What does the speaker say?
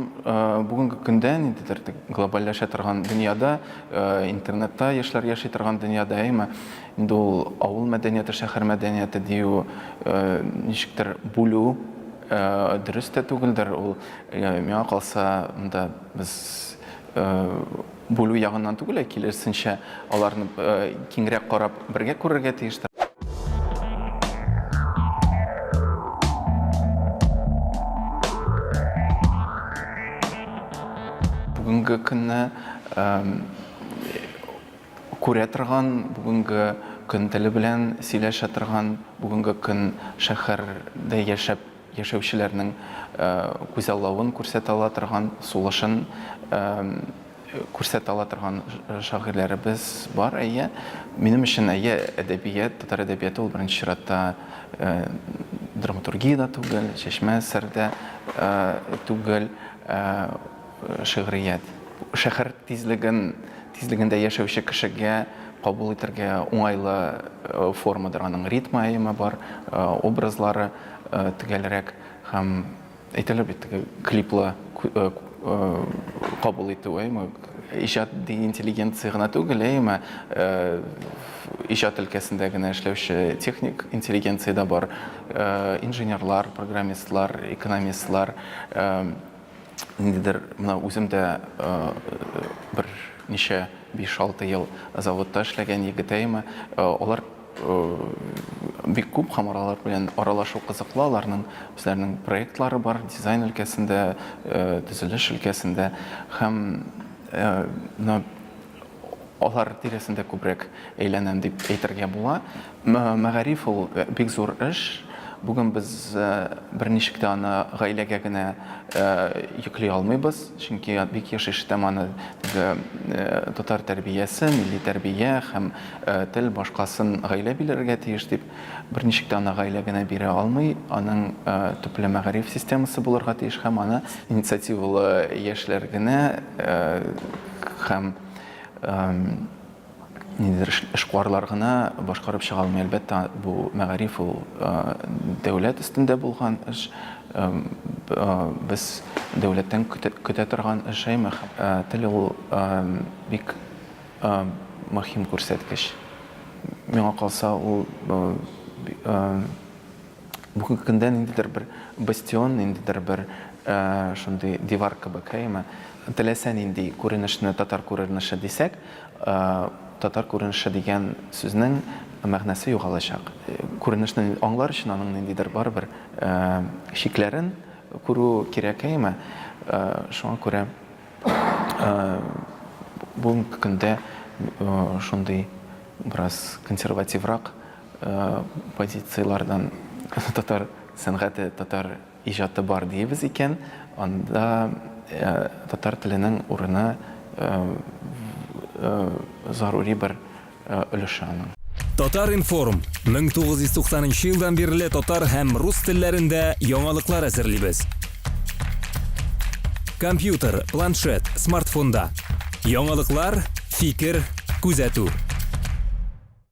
Һәм бүгенге көндә ниндидер глобальләшә торган дөньяда, интернетта яшьләр яши торган дөньяда, әйме, инде ул авыл мәдәнияте, шәһәр мәдәнияте дию ничектер бүлү дөрес тә түгелдер. Ул миңа калса, монда без бүлү ягыннан түгел, ә киресенчә, аларны киңрәк карап, бергә күрергә тиештер. Бүгенге көнне күрә торган, бүгенге көн теле белән сөйләшә торган, бүгенге көн шәһәрдә яшәп яшәүчеләрнең күзаллавын күрсәтә ала торган, сулышын күрсәтә ала торган шагыйрьләребез бар, әйе. Минем өчен, әйе, әдәбият, татар әдәбияты ул беренче чиратта драматургия да түгел, чәчмә әсәр дә түгел, шигърият. Шәһәр тизлеген, тизлегендә яшәүче кешегә кабул итәргә уңайлы формадыр, аның ритмы әйеме бар, образлары төгәлрәк һәм әйтәләр бит теге клиплы кабул итү, әйме, иҗади интеллигенция гына түгел, әйме, иҗат өлкәсендә генә эшләүче техник интеллигенция дә бар, инженерлар, программистлар, экономистлар, ниндидер менә үзем дә бер ничә 5-6 ел заводта эшләгән егет, әйме, алар бик күп һәм алар белән аралашу кызыклы, аларның үзләренең проектлары бар дизайн өлкәсендә, төзелеш өлкәсендә һәм менә алар тирәсендә күбрәк әйләнәм дип әйтергә була. Мәгариф ул бик зур эш. Бүген без берничек тә аны гаиләгә генә йөкли алмыйбыз, чөнки бик еш ишетәм аны теге татар тәрбиясе, милли тәрбия һәм тел башкасын гаилә биләргә тиеш дип. Берничек тә аны гаилә генә бирә алмый, аның төпле мәгариф системасы булырга тиеш һәм аны инициативалы яшьләр генә һәм ниндидер эшкуарлар гына башкарып чыга алмый. Әлбәттә, бу мәгариф ул дәүләт өстендә булган эш. Без дәүләттән көтә торган эш, әйме. Тел ул бик мөһим күрсәткеч. Миңа калса, ул Бүгенге көндә ниндидер бер бастион, ниндидер бер шундый дивар кебек, әйеме? Теләсә нинди күренешне татар күренеше дисәк, татар күренеше дигән сүзнең мәгънәсе югалачак. Күренешне аңлар өчен аның ниндидер барыбер чикләрен күрү кирәк, әйеме? Шуңа күрә бүгенге көндә шундый бераз консервативрак позицияләрдән татар сәнгате, татар иҗаты бар диебез икән, анда татар теленең урыны зарури бер өлеше аның. Татар-информ, 1990 нчы елдан бирле татар һәм рус телләрендә яңалыклар әзерлибез. Компьютер, планшет, смартфонда. Яңалыклар, фикер, күзәтү.